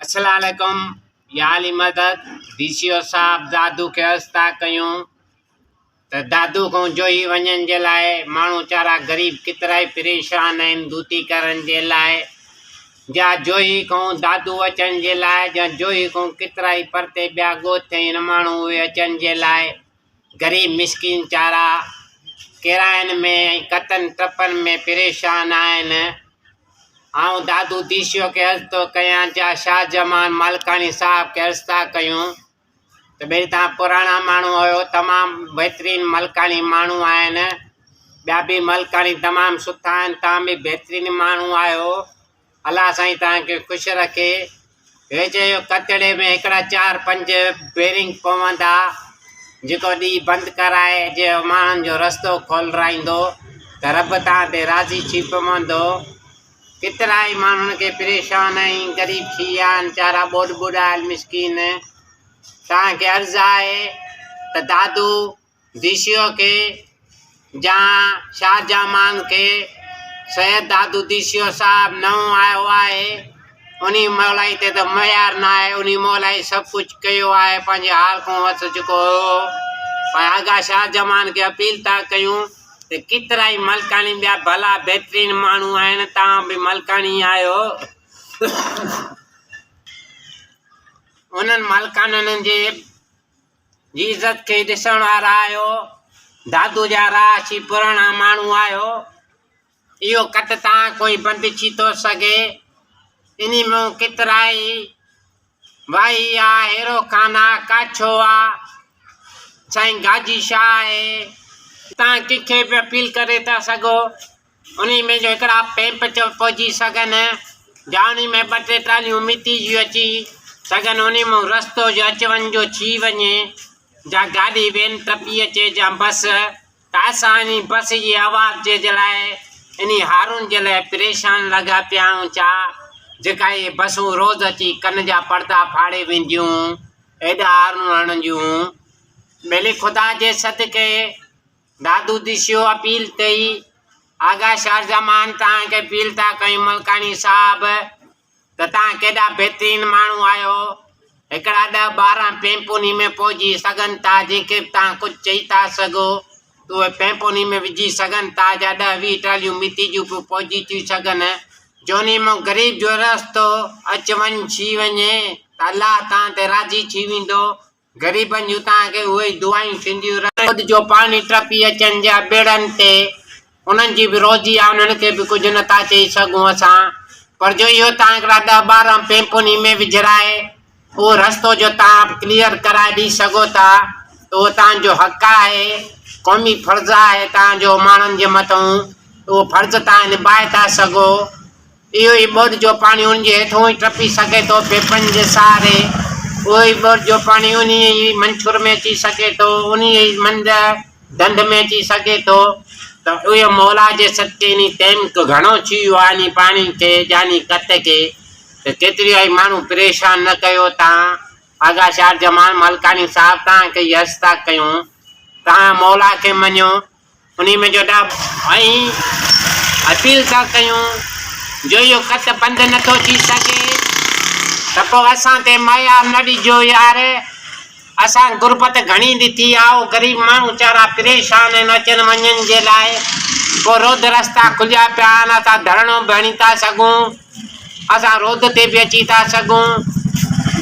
السلام عليڪم يا علي مدد ڊي سي او صاحب دادو کي عرض ٿا ڪيون ته دادو کان جوهي وڃن جي لاء ماڻهو چارا غريب ڪيترائي پريشان آهن دوتي ڪرڻ جي لاء جا جوهي کان دادو اچڻ جي لاء جا جوهي کان ڪيترائي پرتي ٻيا ڳوٺ آهن ماڻهو اهي اچڻ جي لاء غريب مسڪين چارا ڪراين ۾ ۽ ڪتن ٽپن ۾ پريشان آهن. آئون دادو ديشيو کي عرض ٿو ڪيان جا شاهه جمان مالڪاڻي صاحب کي عرض ٿا ڪيون ته ٻئي توهان پراڻا ماڻهو آهيو تمام بهترين ملڪاڻي ماڻهو آهن ٻيا به ملڪاڻي تمام سٺا آهن توهان به بهترين ماڻهو آهيو الله سائين توهان کي خوش رکي. هي چيو ڪچڙي ۾ هڪڙا چار پنج بيرنگ پوندا جيڪو ڏي بند ڪرائي جي ماڻهن جو رستو کولرائيندو ته رب توهان تي راضي ٿي پوندو. ڪيترائي ماڻهن کي پريشان ۽ غريب ٿي ويا آهن چارا ٻوڏ ٻڏايل مسڪين. توهان کي عرض آهي ته دادو ديشيو کي جان شاهجهامان کي سيد دادو ديشيو صاحب نئون آيو آهي انهي مولائي تي ته معيار نه آهي انهي مولائي سڀ ڪجهه ڪيو آهي پنهنجي حال کان وس چڪو هو پر آغا شاهجهامان کي اپيل ٿا ڪيون ته ڪيترائي ملڪاڻي ٻيا ڀلا بهترين ماڻهو آهن توهان به ملڪاڻي آهيو انهن ملڪاڻين جي جي عزت کي ڏسڻ وارا آهيو، دادو جا رهائشي پراڻا ماڻهو آهيو، اهو ڪت تان ڪوئي بند ٿي ٿو سگهي، انهي مون ڪيترائي واهي آ، هيرو خان آ، ڪاڇو آ، سائين گاجي شاهه آهي، تان ڪنهن کي به اپيل ڪري ٿا سگهو. انهي ۾ جو هڪڙا پيمپ پهچي سگهن جا انهي ۾ ٻه ٽي ٽراليون مٽي جون اچي سگهن انهي مان رستو جو اچ وڃ جو ٿي وڃي جا گاڏي وين ٽپي اچي جا بس ته اسان انهي بس جي آواز جي جي لاء انهي هارون جي لاء پريشان لڳا پيا آهيون ڇا جيڪا اهي بسون روز اچي ڪن جا پڙدا ڦاڙي وينديون ايڏا هارون هڻنديون ٻيلي خدا جي صدقي دادو دشيو اپيل ڪئي، آغا شهرزمان توهان کي اپيل ٿا ڪيون ملڪاڻي صاحب ته توهان ڪيڏا بهترين ماڻهو آهيو هڪڙا ڏهه 12 پيمپ انهي ۾ پوئجي سگهن ٿا جنهن کي به توهان ڪجهه چئي ٿا سگهو ته اهي پيمپ انهي ۾ وجهي سگهن ٿا جا ڏهه 20 ٽراليون مٽي جون به پوئجي ٿيون سگهن جو انهي مان غريب جو رستو اچ وڃ ٿي وڃي ته الله توهان تي راضي ٿي ويندو. غريبن جون توهان کي اهي ئي دعائون ٿينديون رهن. ٻوڏ جو پاڻي ٽپي اچن جا ٻيڙن تي انهن جي به روزي آ انهن کي به ڪجهه نه ٿا چئي سگهون اسان پر جو اهو توهان هڪڙا ڏهه 12 پيمپ انهي ۾ وجهرائي اهو رستو جو توهان ڪليئر ڪرائي ڏئي سگهو ٿا ته اهو توهان جو حق آهي قومي فرض آهي توهان جو ماڻهن جي مٿئون اهو فرض توهان نڀائي ٿا سگهو. اهو ئي ٻوڏ جو پاڻي ان جي هيٺون ئي ٽپي سگهي ٿو، پيپن جي سهاري. اهو ئي ٻوڏ جو پاڻي انهيء ئي منڇر ۾ اچي سگهي ٿو، انهيء ئي مند ڍنڍ ۾ اچي سگهي ٿو ته اهو مولا جي صدقي انهي ٽيم گهڻو ٿي ويو آهي انهي پاڻي کي جاني ڪت کي ته ڪيتريو ئي ماڻهو پريشان نه ڪيو تان آغا شاهه جمال ملڪاڻي صاحب تان کي يس ٿا ڪيون تان مولا کي مڃو. انهي ۾ جو ڏاڀ ۽ اپيل ٿا ڪيون جو اهو خط بند نه ٿو ٿي سگهي ته پوء اسان تي ميار نه ڏجو يار اسان غربت گهڻي ڏٺي آ او غريب ماڻهو چارا پريشان آهن اچن وڃن جي لاء پوء روڊ رستا کليا پيا آهن اسان ڌرڻو به هڻي ٿا سگهون اسان روڊ تي به اچي ٿا سگهون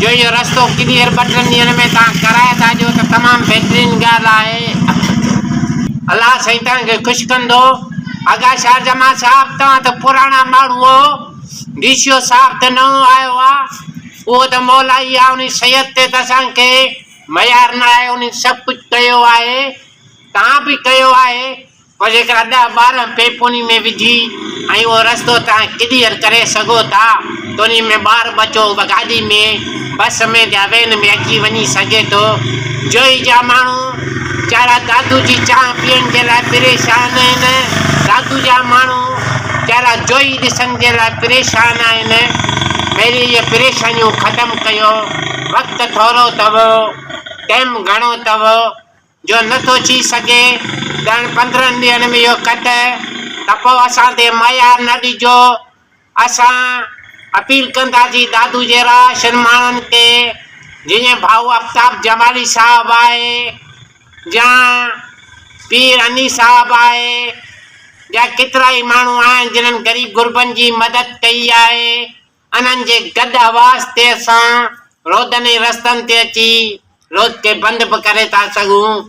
جو اهو رستو ڪليئر ٻه ٽن ڏينهن ۾ توهان ڪرائي ٿا ڏيو ته تمام بهترين ڳالهه آهي الله سائين توهان کي خوش ڪندو آغا شاهه جمال صاحب توهان ته پراڻا ماڻهو هو ڊي سي او صاحب ته نئون آيو آ اهو ته مولائي آ انهي سيد تي ته اسان کي ميار نه آهي انهي سڀ ڪجهه ڪيو آهي توهان به ڪيو آهي پر جيڪڏهن ڏهه 12 پيپوني ۾ وجهي ۽ اهو رستو توهان ڪليئر ڪري سگهو ٿا ته انهي ۾ ٻار ٻچو به گاڏي ۾ بس ۾ يا وين ۾ اچي وڃي سگهي ٿو. جوهي جا ماڻهو چارا دادو جي چانهه پيئڻ جي لاء پريشان آهن. دادو جا ماڻهو چارا جوهي ڏسڻ جي لاء پريشان آهن. پهرين اهي پريشانيون ختم ڪيو. وقت ٿورو اٿو، ٽيم گهڻو اٿو. جو نه ٿو ٿي سگهي ڏهن 15 ڏينهن ۾ اهو ڪٽ ته پوء اسان تي ميار نه ڏجو. اسان اپيل ڪنداسين دادو جي رهائشين ماڻهن کي جيئن ڀائو آفتاب جمالي صاحب آهي يا پير انيس صاحب آهي يا ڪيترائي ماڻهو آهن جنھن غريب غربن جي مدد ڪئي آهي انهن جي گڏ آواز تي اسان روڊن ۽ رستن تي اچي روڊ کي بند به ڪري ٿا سگهون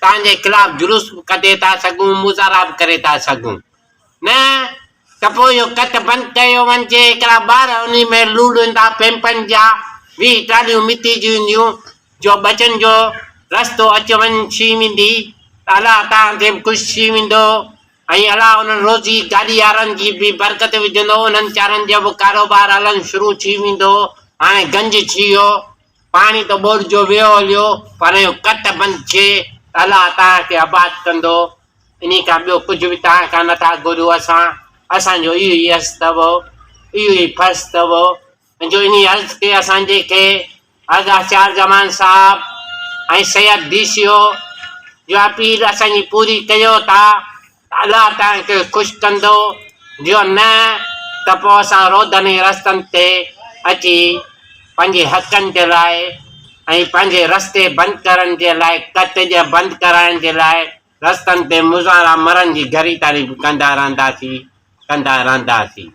توهان جي خلاف جلوس به ڪڍي ٿا سگهون مظاهرا به ڪري ٿا سگهون نه ته پوء اهو ڪٽ بند ڪيو وڃجي. هڪڙا ٻار انهي ۾ لوڙهندا پيمپن جا 20 ٽالهيون مٽي جون اينديون جو ٻچن جو رستو اچ وڃ ٿي ويندي ته الله توهان تي به خوش ٿي ويندو ۽ الله انهن روزي گاڏيارن جي به برڪت وجهندو انهن چارن جو به ڪاروبار هلڻ شروع ٿي ويندو. هاڻي گنج ٿي ويو پاڻي ته ٻوڏ جو ويو هليو پر اهو ڪٽ بند ٿئي ته الله توهان کي آباد ڪندو. انهي کان ٻيو ڪجهه به توهان کان نٿا گهرون اسان، اسان جو اهو ئي عرض اٿو، اهو ئي فرض اٿو جو انهي عرض کي اسان جي کي آغا شاهه زمان صاحب ۽ سيد ڊي سي او جو اپيل اسان جي پوري ڪيو ٿا ته الله توهان کي خوش ڪندو جو نه ته پوء اسان روڊن ۽ رستن تي اچي پنهنجي حقن جي لاء ۽ پنهنجي رستي بند ڪرڻ جي لاء ڪٽ بند ڪرائڻ جي لاء رستن تي مظاهرا مرڻ جي گهري تاريخ به ڪندا رهنداسين، ڪندا رهنداسين.